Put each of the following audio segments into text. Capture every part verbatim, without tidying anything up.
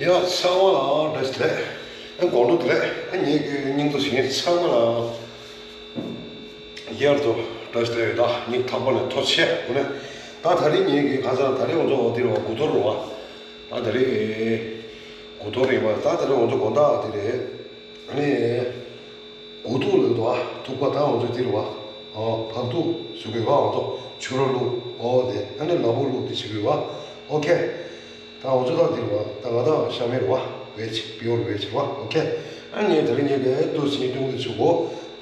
ཡ་ཚང་མ་ལ་བཀྲ་ཤིས་བདེ་ལེགས། ཨ་དགོང་དྲོ་བདེ་ལེགས། ཨ་ངེད་ཀྱི་སྙིང་ཐོ་ཞིག་ཚང་མ་ལ་ཡར་དུ་བཀྲ་ཤིས་བདེ་ལེགས། ད་ངེད་ཐག་པ་ནས་ཐོ་ཆེ་དགོས་ནས། ད་ད་རིང་ངེད་ཀྱི་ཁ་སང་ད་རིང་ང་ཚོ་འོ་དེ་རུ་དགུ་ཐོར་རུ་བ། ད་ད་རིང་དགུ་ཐོར་རིང་བ། ད་ད་རིང་ང་ཚོ་དགོང་དག་དེ་རེད། ཨ་ནི། དགུ་ཐུག་ལབ་འདུག་ཨ། ཐུག་པ་ད་ང་ཚོས་འདིར་བ། ཨ་བག་ཐུག་བཟོ་དགོས་བ། ང་ཚོ་ཆུ་ར་བླུགས། ཨོ་དེ་ཨ་ནི་ལ་ཕུག་བླུགས་དེ་བྱེད་དགོས་བ། ཨོ་ཁེ། ད་ང་ཚོ་ད་འདིར་བ། ད་ང་ད་ཤ་མེར་བ། བེ་ཆི་པིའོར་བེ་ཆི་བ། ཨོ་ཁེ། ཨ་ངས་ད་རིང་ངས་ག་ཏུ་ཞིང་ཏུང་དུ་ཆུ་གོ།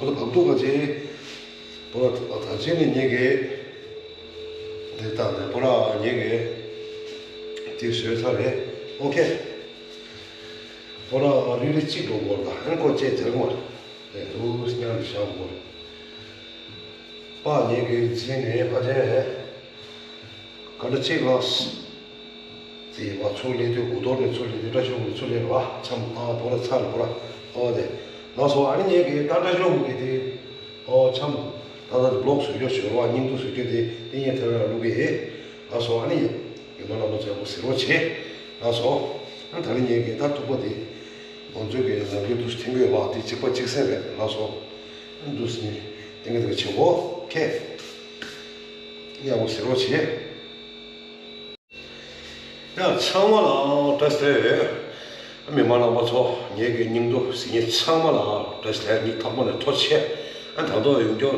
ང་ཚོ་བག་ཐུག་ག་ཅེ། པོ་ལ་ད་ཅེ་ནི་ངས་ག་དེ་ད་དེ་པོ་ལ་ངས་ག་དེ་བཟོས་ཚར་རེད། ཨོ་ཁེ། པོ་ལ་རི་རི་གཅིག་འགྲོ་དགོས་ད། ཨན་ཁོ་ཅེ་དེར་མ་རེད། ལས་དུས་སྙིང་རུ་བཞག་དགོས། པ་ཉེ་གི་རྗེས་ནས་ཕ་ཆེན་ག་འདྲ་གཅིག་ལ། དེ་བ་ཚུར་ལེན་དུས་དགུ་ཐོག་ནས་ཚུར་ལེན་དུས་བཀྲ་ཤིས་ལྷུན་པོ་ཚུར་ལེན་ར་བ་འཆམ། ཨ་བོ་ར་ཚར་བོ་ར། ཨོ་དེ་ལགས་སོ། ཨ་ནི་ཉེ་གི་ད་བཀྲ་ཤིས་ལྷུན་པོ་གི་དེ། ཨོ་འཆམ། ད་ལྟ་བློག་བཟོ་རྒྱུ་ཞོར་བ་སྙིང་སྡུག་བཟོ་རྒྱུ་དེ་དེ་ངས་ཐེ་ར་བླུག་གི་ཡིན། ལགས་སོ། ཨ་ནི་ཉེ་མ་ལ་མོ་ཚོས་བོ་ཟེར་རོགས་བྱེད། ལགས་སོ། ཨ་ད་ནི་ཉེ་གི་ད་ཐུག་པ་དེ། ང་ཚོའི་གི་ནང་ཁུལ་དུ་ཐེངས་དགོས་པ་དེ་གཅིག་པ་གཅིག་སེ་རེད། ལགས་སོ། ཨ་འདུག་སེ་ནི་ཏན་ཏན་བྱེད་དགོས་ཁེ། ཡག་པོ་ཟེར་རོགས་བྱེད། ཡ་ཚང་མ་ལ་བཀྲ་ཤིས་བདེ་ལེགས། མི་མང་རྣམ་པ་ཚོ་ངེད་ཀྱི་སྙིང་སྡུག་ཟེར་མཁན་ཚང་མ་ལ་བཀྲ་ཤིས་བདེ་ལེགས། ངས་ཐོག་མ་ནས་ཐུགས་རྗེ་ཆེ། ཨ་ད་དུང་ཡོང་རྒྱུ་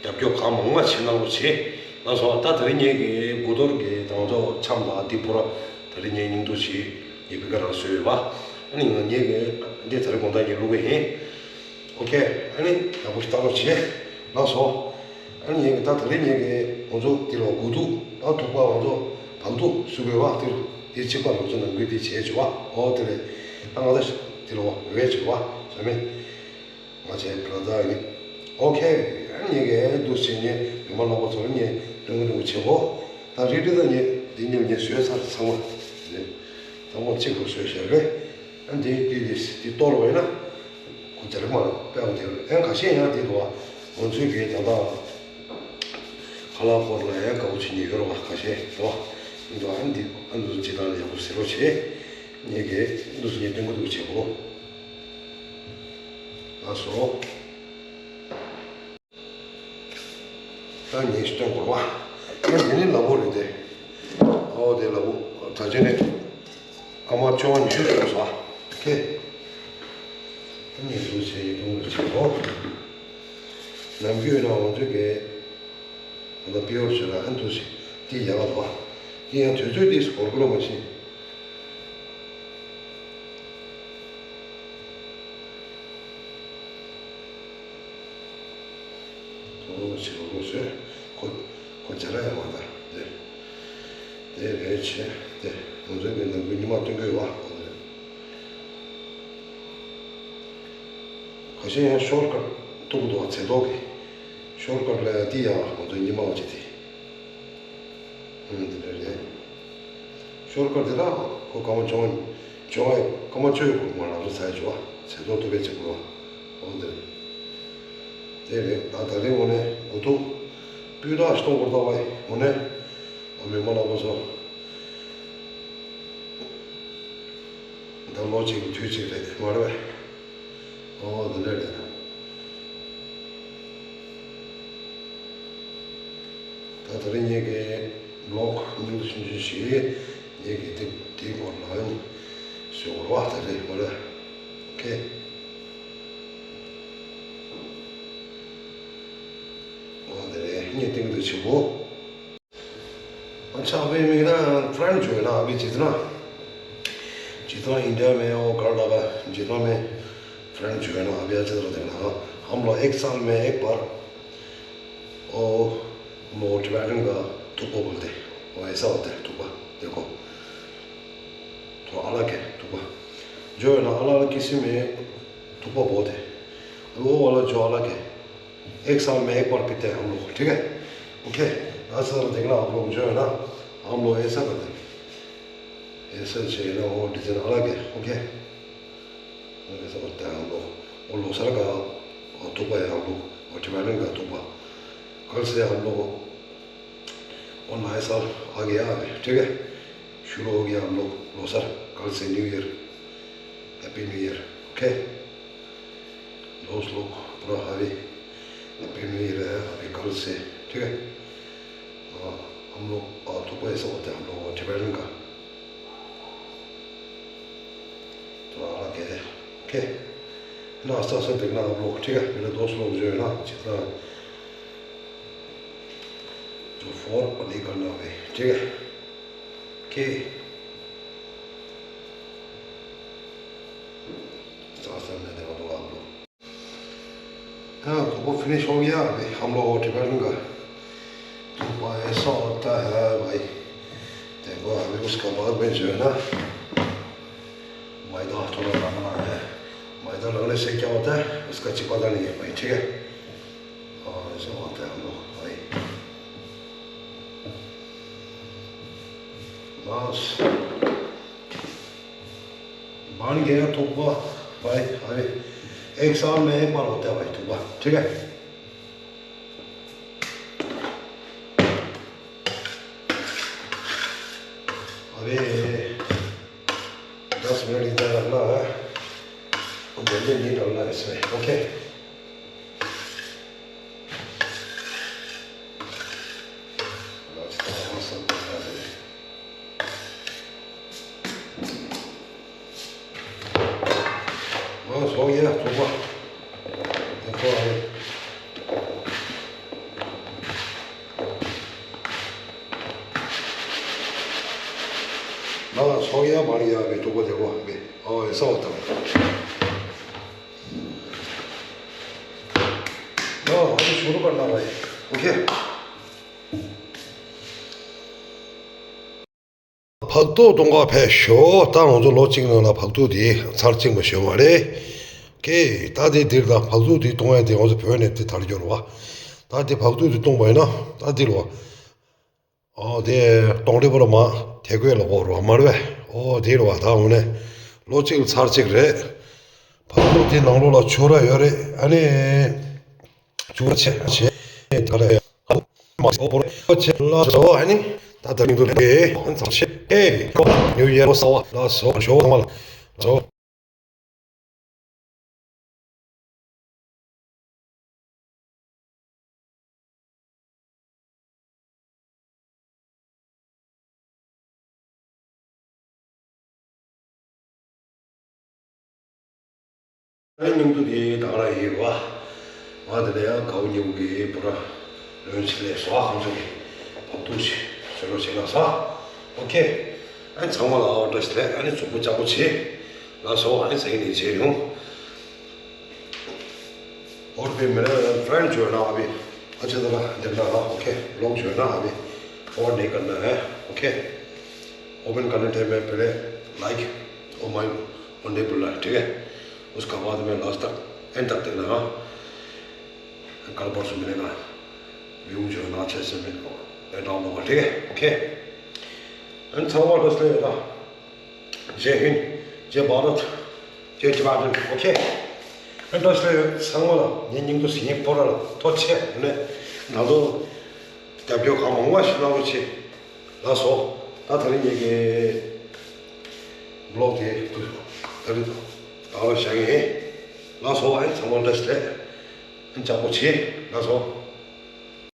རྒྱབ་སྐྱོར་གང་མང་མང་བྱེད་གནང་རོགས་བྱེད། ལགས་སོ། ད་དེ་རིང་ངེད་ཀྱི་དགུ་ཐོག་གི་དང་ཚོ་འཆམ་དང་འདི་པུ་ར་དེ་རིང་ངའི་སྙིང་སྡུག་ཅིག་ངས་བི་ཀ་རང་བཟོས་ཡོད་པ། ཨ་ནི་ང་ངེད་ཀྱི་འདི་དེ་རིང་དགོང་དག་ངས་བླུག་གི་ཡིན། ཨོ་ཁེ། ཨ་ནི་ཡག་པོ་ཞིག་ལྟ་རོགས་བྱེད། ལགས་སོ། ཨ་ནི་ངས་ཀྱི་ད་དེ་རིང་ངས་ཀྱི་ང་ཚོ་འདི་ལ་དགུ་ཐུག་ད་ཐུག་པ་ང་ཚོ་བག་ཐུག་བཟོ་དགོས་པ་དེ་དེ་གཅིག་པ་ང་ཚོ་ནང་ཁུལ་དེ་བྱས་བྱས་པ། ཨོ་དེ་རེད། ད་ང་ད་འདི་ལ་འོས་བྱས་པ་བཟོ་མེད། ང་བྱས་བྲ་ད་ཡིན། ཨོ་ཁེ། ཨ་ནི་ངས་ཀྱི་འདུག་བྱས་ནས་མི་མང་རྣམ་པ་ཚོ་ལ་ངས་སྟོན་གི་འདུག་བྱེད་གོ། ད་རེད་རེད། ད་ངས་འདི་ཉིན་ངས་བཟོས་ཚར། ཚང་མ་ཚང་མ་གཅིག་པུ་བཟོས་བཞག་རེད། ཨ་འདི་འདི་འདི་འདི་གཏོར་བས་ན། ཁོ་རྒྱ་རི་མ་དཔེ་འོ་དེ་རུ་ཨན་ཁ་ཤས་ཡང་དེ་དུ་བ། ང་ཚོའི་གི་ད་ལྟ་ཁ་ལག་སྐོར་ལ་ཡང་དགའ་བོ་བྱེད་ཉེ་ཡོད་ར་བ། ཁ་ཤས་དུ་བ། ཨ་འདི་ཨ་འདི་ཇི་ལྟར་ཡག་པོ་ཟེར་རོགས་བྱེད། ངས་གི་འདུག་སེ་ངས་སྟོན་གི་འདུག་བྱེད་གོ། ལགས་སོ། ད་ངས་སྟོན་དགོས་པ། ངས་འདི་ནི་ལ་ཕུག་རེད་དེ། ཨོ་དེ་ལ་ཕུག་ད་ཅི་ནས་སྐར་མ་བཅོ་ལྔ་ཉི་ཤུ་ཙམ་སོང་། ཁེ། ངས་འདུག་བྱས་ཡིན་གཏོང་གི་བྱེད་དོ། ནམ་རྒྱུན་ན་ང་ཚོའི་གི་ད་ལྟ་པི་ཡོར་བྱས་ན་ཨ་འདུག་བྱས་དེ་ཡག་ག་འདུག་བ། དེ་ཡང་དུས་ཚོད་དེ་སྐོར་སྐོར་མ་ཤེས། དོ་ཕྱི་རུ་རུ་བཟོས། ཁོ་ཁོ་རྒྱ་ར་ཡང་མ་ད་དེ་དེ་རེད་བྱས་དེ་ང་ཚོའི་མི་ནང་ཁུལ་ཉི་མ་སྟོན་གི་ཡོད་བ། ཁ་ཤས་ཡང་ཤོར་ཀར་ཐུག་འདུག་བ། ཚེ་ཐོག་གི་ཤོར་ཀར་ལ་ཡང་དེ་ཡང་ང་ཚོའི་ཉི་མ་བ་ཅི་དེ། ཨང་དེ་འདྲ་རེད། ཤོར་ཀར་དེ་དག་ཁོ་སྐར་མ་བཅོ་ལྔ་བཅོ་ལྔ་སྐར་མ་བཅོ་ཡི་གོ་མ་ལགས་རུ་ཚ་ཡི་བཅོ་བ་ཚེ་ཐོག་ཐུག་པའི་ཅིག་གོ་བ། འོ་དེ་རེད། དེ་རེད། ད་ད་རེས་འོ་ནས་འུ་ཐུག་སྤུས་དག་ཞིག་གཏོང་དགོས་ད་བ་ཡི་འོ་ནས་འོ་མི་མ་ལགས་པ་ཚོ། ད་ལོ་གཅིག་གི་དུས་གཅིག་རེད་མ་རེད་པས། ཨོ་འདི་འདྲ་རེད། ད་དེ་རིང་ངེད་ཀྱི་བློག་སྙིང་རྗེ་ཆུང་ཆུང་ཞིག་ངེད་ཀྱི་དེ་དེའི་སྐོར་ལ་ནི་ཞུ་བར་བ་དེ་རེད་མ་རེད། ཁེ། ཨོ་དེ་རེད། ངས་སྟེང་དུ་ཆེ་བོ། अच्छा, अभी मेरा फ्रेंड जो है ना, अभी जितना, जितना इंडिया में और कर्नाटका, जितना में फ्रेंड जो है ना, अभी अच्छा रहते हैं ना, हम लोग एक साल में एक बार, और हम लोग टिबेटन का थुक्पा बोलते हैं, वो ऐसा होता है थुक्पा। देखो, थोड़ा अलग है थुक्पा, जो है ना, अलग अलग किस्म में थुक्पा बोलते हैं। वो वाला जो अलग है, एक साल में एक बार पीते हैं हम लोग, ठीक है? ओके, ऐसा देखना आप लोग जो है ना, हम लोग ऐसा करते हैं, ऐसा चाहिए ना, वो डिजाइन अलग है। ओके, ऐसा करते हैं हम लोग। वो लोसर का थुक्पा है हम लोग, और टिबेटन का थुक्पा। कल से हम लोग और नया साल आ गया अभी, ठीक है? शुरू हो गया हम लोग लोसर, कल से new year, happy new year. Okay, दोस्त लोग पूरा अभी हैप्पी न्यू ईयर है, अभी कल से, ठीक है। हाँ, हम लोग, आ, तो ऐसा होता है हम लोग टिबेटन का। तो अलग है। ओके, ना आस्ता आस्ता देखना आप लोग, ठीक है। मेरे दोस्त लोग जो है ना, जितना जो फोर नहीं करना भाई, ठीक है। ओके, आस्ता आस्ता मैं देखा दूंगा आप लोग। हाँ, तो वो फिनिश हो गया अभी हम लोग टिबेटन का। तो ऐसा होता है भाई। देखो, अभी उसका बाद में जो है ना, मैदा थोड़ा लगाना है। मैदा लगाने से क्या होता है, उसका चिपकता नहीं है भाई, ठीक है। और ऐसा होता है हम लोग भाई। बस। बन गया थुक्पा भाई। अरे, एक साल में एक बार होता है भाई थुक्पा, ठीक है। अभी दस मिनट इधर रखना है, जल्दी नहीं डालना है इसमें। ओके। बस हो गया थुक्पा। देखो अभी। बस हो गया, बन गया अभी थुक्पा। देखो अभी। ओ, ऐसा होता है। लो, अभी शुरू करना भाई। ओके। བག་ཐུག་གཏོང་ག་ཕེབས་ཤོག་ད་ང་ཚོ་ལོ་གཅིག་ནང་ལ་བག་ཐུག་དེ་ཚར་གཅིག་མ་ཞོན་པ་རེད། ཀེ། ད་དེ་འདིར་ད་བག་ཐུག་དེ་གཏོང་ཡ་དེ་ང་ཚོ་བོད་ནས་དེ་དར་རྒྱུ་རེད་བ། ད་དེ་བག་ཐུག་དེ་གཏོང་པ་ཡིན་ན་ད་འདི་ལ་བ། ཨོ་དེ་གཏོང་རེ་པོ་ལ་མ་དེ་གོས་ལ་གོ་རེད་བ་མ་རེད་བས། ཨོ་དེ་རེད་བ། ད་འོ་ནས་ལོ་གཅིག་ལ་ཚར་གཅིག་རེད། བག་ཐུག་དེ་ནང་ལོགས་ལ་ཆུ་ར་ཡོད་རེད། ཨ་ནི། ཆུ་ཆེ་ཆེ་ད་ལ་ཡ་མ་སོ་པོ་ཆེ་ལ་སོ། ཨ་ནི་ད་ད་མི་འདུག་ལེ། ཚང་ཆེ་ཨེ་ཉུ་ཡེར་སོ་བ་ལ་སོ་ཞོ་ཚང་མ་ལ་སོ། ཨ་མཉམ་དུ་དེ་དང་ར་ཡིན་བ། ང་དེ་ལ་ཡང་གའུ་ཉིན་གི་པུ་ར་ལོན་ཆི་ལས་སོ་ཨ་ཁམས་ཚོ་གི་བག་ཐུག་ཞིག་བཟོ་རོགས་བྱེད་ན་ས། ཨོ་ཁེ། ཨ་ཚང་མ་ལ་ཨོ་ཏྲ་ཞིག་ལས་ཨ་ནི་མཛུབ་མོ་ལྕགས་པོ་བྱེད། ལ་སོ་ཨ་ནི་ཟེར་ནས་བྱེད་ཡོང་། और भी मेरा फ्रेंड जो है ना अभी अच्छे तरह देखना ना, ओके, लोग जो है ना अभी ओपन नहीं करना है, ओके। ओपन करने टाइम में पहले लाइक और माइंड ओनली बोलना है, ठीक है। उसका बाद में लास्ट तक एंड तक देखना। हाँ, कल परसों मिलेगा, व्यू जो है ना अच्छे से मिल डाउन होगा, ठीक है, okay. And third of all, जय हिंद, जय भारत, जय टिबेटन, ओके। ཨ་འདྲ་ཞིག་ཚང་མ་ལ་ངའི་སྙིང་ཐོ་ཟིན་པོ་ར་ལ་ཐོ་ཆེ་ནས་ང་ཚོ་རྒྱབ་སྐྱོར་གང་མང་མང་ཞིག་གནང་རོགས་བྱེད། ལགས་སོ། ད་ད་རིང་ངེད་ཀྱི་བི་ལོག་དེ་ད་རིང་ད་ར་བཞག་གི་ཡིན། ལགས་སོ། ཨ་ཚང་མ་འདྲ་ཞིག་ལས་ཨ་ཅག་པོ་བྱེད། ལགས་སོ།